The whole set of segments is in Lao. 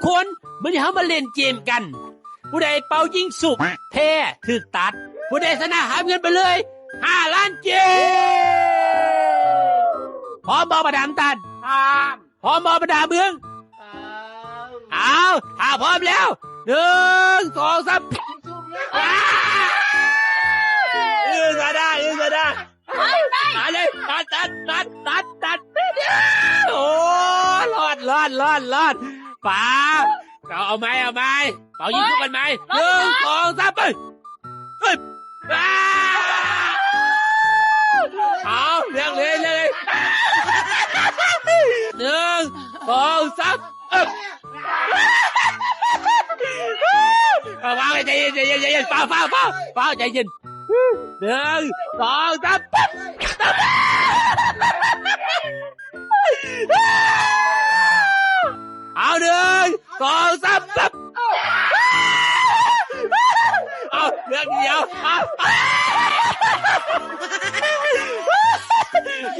ຄົນ ມື້ນີ້ເຮົາມາຫຼິ້ນເກມກັນ ຜູ້ໃດເປົ່າຍິງຊຸບແພ້ຖືກຕັດ ຜູ້ໃດຊະນະຮັບເງິນໄປເລີຍຫ້າລ້ານກີບ. ພ້ອມບໍ່ບັນດານ້ຳຕານ? ພ້ອມ. ພ້ອມບໍ່ບັນດາເມືອງ? ພ້ອມ. ເອົາ ຖ້າພ້ອມແລ້ວ ໜຶ່ງ ສອງ ສາມ ອື ຊະນະ ອື ຊະນະ. ໄປ ໄປ ມາເລີຍ ຕັດ ຕັດ ຕັດ ຕັດ ຕັດ ໂອ້ ລອດ ລອດ ລອດ ລອດ ປາ ເອົາ ເອົາໃໝ່ ເອົາໃໝ່ ເປົ່າຍິງຊຸບກັນໃໝ່ ໂອ້ຍ ໜຶ່ງ ສອງ ສາມ ໄປ ເອີຍ ອ້າ ເອົາ ເລືອກເລີຍ ເລືອກເລີຍ ໜຶ່ງ ສອງ ສາມ ເອີ ເອົາ ວາງໄວ້ ໃຈເຢັນ ໃຈເຢັນ ໃຈເຢັນ ຟ້າວ ຟ້າວ ຟ້າວ ຟ້າວ ໃຈເຢັນ ໜຶ່ງ ສອງ ສາມ ປັບ ປັບ ເອົາ ໜຶ່ງ ສອງ ສາມ ປັບ ເອົາ ເລືອກດຽວ ເອົາ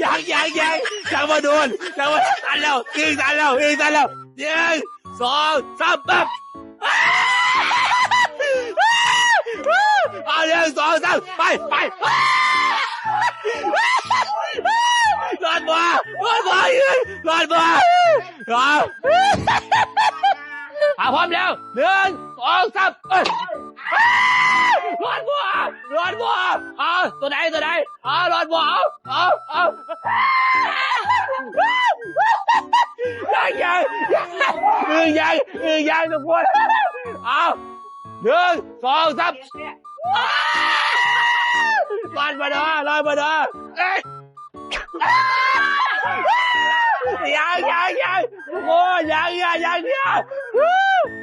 ຍັງ ຍັງ ຍັງ ຍັງບໍ່ໂດນ ຍັງບໍ່ ຕັນແລ້ວ ອີກ ຕັນແລ້ວ ອີກ ຕັນແລ້ວ ໜຶ່ງ ສອງ ສາມ ປັບ ເອົາ ໜຶ່ງ ສອງ ສາມ ໄປ ໄປ ລອດບໍ່ ລອດບໍ່ ລອດບໍ່ ລອດ ຖ້າພ້ອມແລ້ວ ໜຶ່ງ ສອງ ສາມ ເອີຍ ລອດບໍ່ ລອດບໍ່ ເອົາ ຕົວໃດ ຕົວໃດ ເອົາ ລອດບໍ່ ເອົາ ເອົາ ເອົາ ຍັງ ຍັງ ຍັງ ອຶງຍັງ ອຶງຍັງ ທຸກຄົນ ເອົາ ໜຶ່ງ ສອງ ສາມ ລອດບໍ່ເນາະ ລອດບໍ່ເນາະ ເອີຍ ຍັງ ຍັງ ຍັງ ໂອ້ຍ ຍັງ ຍັງ ຍັງ ຍັງ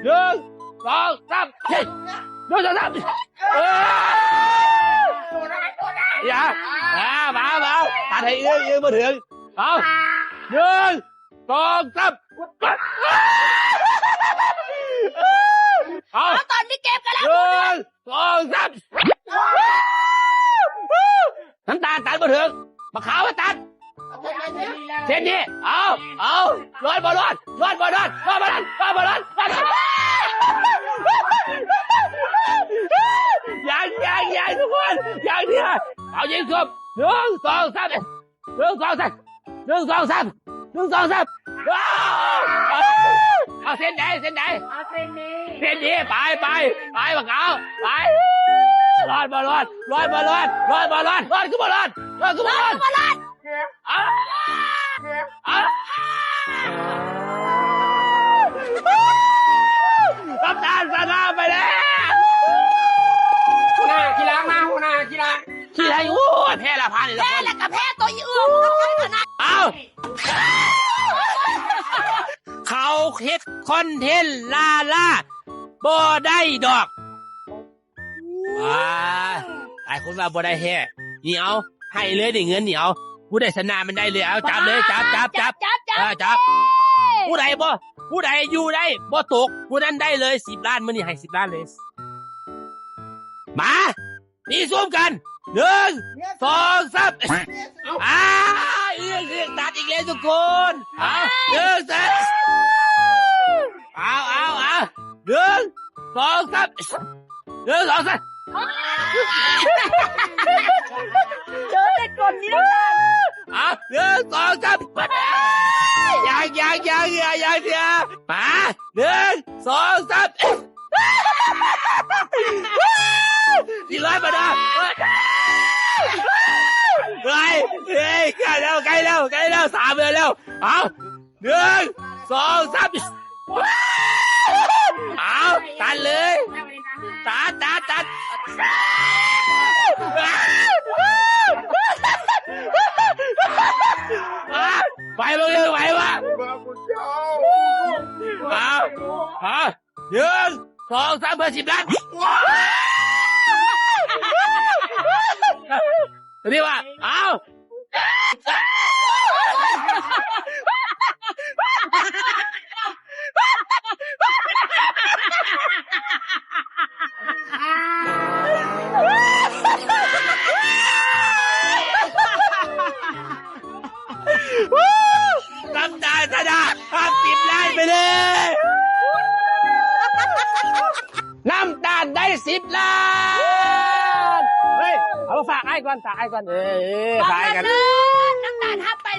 ໜຶ່ງ ສອງ ສາມ ເຮີ້ຍ ໜຶ່ງ ສອງ ສາມ ເອີຍ ຢ່າ ມາ ມາ ມາ ຕັດໃຫ້ອຶງ ອຶງບໍ່ເຖິງ ເອົາ ໜຶ່ງ ສອງ ສາມ ເອົາ ເອົາ ຕອນນີ້ເກັບກັນແລ້ວ ໜຶ່ງ ສອງ ສາມ ນ້ຳຕານຕັດບໍ່ເຖິງ ບັກຂາວມາຕັດ ເສັ້ນນີ້ ເອົາ ເອົາ ລອດບໍ່ລອດ ລອດບໍ່ລອດ ລອດບໍ່ລອດ ລອດບໍ່ລອດ ລອດ ຍັງ ຍັງ ຍັງ ທຸກຄົນ ຍັງເທື່ອ ເອົາຍິງຊຸບ ໜຶ່ງ ສອງ ສາມ ໜຶ່ງ ສອງ ສາມ ໜຶ່ງ ສອງ ສາມ ໜຶ່ງ ສອງ ສາມ ເອົາ ເອົາ ເສັ້ນໃດ ເສັ້ນໃດ ເອົາເສັ້ນນີ້ ເສັ້ນນີ້ ໄປ ໄປ ໄປ ບັກຂາວ ໄປ ລອດບໍ່ລອດ ລອດບໍ່ລອດ ລອດບໍ່ລອດ ລອດຄືບໍ່ລອດ ລອດຄືບໍ່ລອດ ລອດຄືບໍ່ລອດ ເອົາ ເອົາ ນ້ຳຕານຊະນະໄປແລ້ວ ຫົວໜ້າຂີ້ລ້າງມາ ຫົວໜ້າຂີ້ລ້າງ ຂີ້ໄລ່ ໂອ້ຍ ແພ້ລະ ພານີ້ລະ ແພ້ລະກະແພ້ ໂຕອີເອື້ອ ເອົາ ເຂົາເຮັດຄອນເທັນລ້າໆ ບໍ່ໄດ້ດອກ ອ່າ ຫຼາຍຄົນວ່າບໍ່ໄດ້ແທ້ ນີ້ເອົາ ໃຫ້ເລີຍ ໄດ້ເງິນນີ້ ເອົາ ຜູ້ໃດຊະນະມັນໄດ້ເລີຍ ເອົາ ຈັບເລີຍ ຈັບ ຈັບ ຈັບ ຈັບ ຈັບ ເອີ ຈັບ ເອີ ຜູ້ໃດບໍ່ ຜູ້ໃດຢູ່ໄດ້ບໍ່ຕົກ ຜູ້ນັ້ນໄດ້ເລີຍສິບລ້ານ ມື້ນີ້ໃຫ້ສິບລ້ານເລີຍ ມາ ມີຊຸມກັນ ໜຶ່ງ ສອງ ສາມ ອາ ອີກ ອີກ ຕັດອີກແລ້ວທຸກຄົນ ເອົາ ໜຶ່ງ ສອງ ເອົາ ເອົາ ເອົາ ໜຶ່ງ ສອງ ສາມ ໜຶ່ງ ສອງ ສາມ ເຈີແຕ່ຄົນນີ້ນະ ເອົາ ໜຶ່ງ ສອງ ສາມ ຍັງ ຍັງ ຍັງ ເທື່ອ ຍັງເທື່ອ ມາ ໜຶ່ງ ສອງ ສາມ ຊິລອດບໍ່ນະ ເຮີ້ຍ ເຮີ້ຍ ໃກ້ແລ້ວ ໃກ້ແລ້ວ ໃກ້ແລ້ວ ສາມເດືອນແລ້ວ ເອົາ ໜຶ່ງ ສອງ ສາມ ເອົາ ຕັດເລີຍ ຕັດ ຕັດ ຕັດ ໄປ ເບິ່ງເດີ ໄປວະ ເອົາ ເອົາ ໜຶ່ງ ສອງ ສາມ ເພື່ອສິບລ້ານ ຕົວນີ້ວ່າ ເອົາ ນ້ຳຕາຊະນະ ຮັບສິບລ້ານໄປເລີຍ. ສິບລ້ານ. ເຮີ້ຍ ເອົາມາຝາກອ້າຍກ່ອນ ຝາກອ້າຍກ່ອນ ເອີ ຝາກອ້າຍກ່ອນ. ນ້ຳຕານຮັບໄປ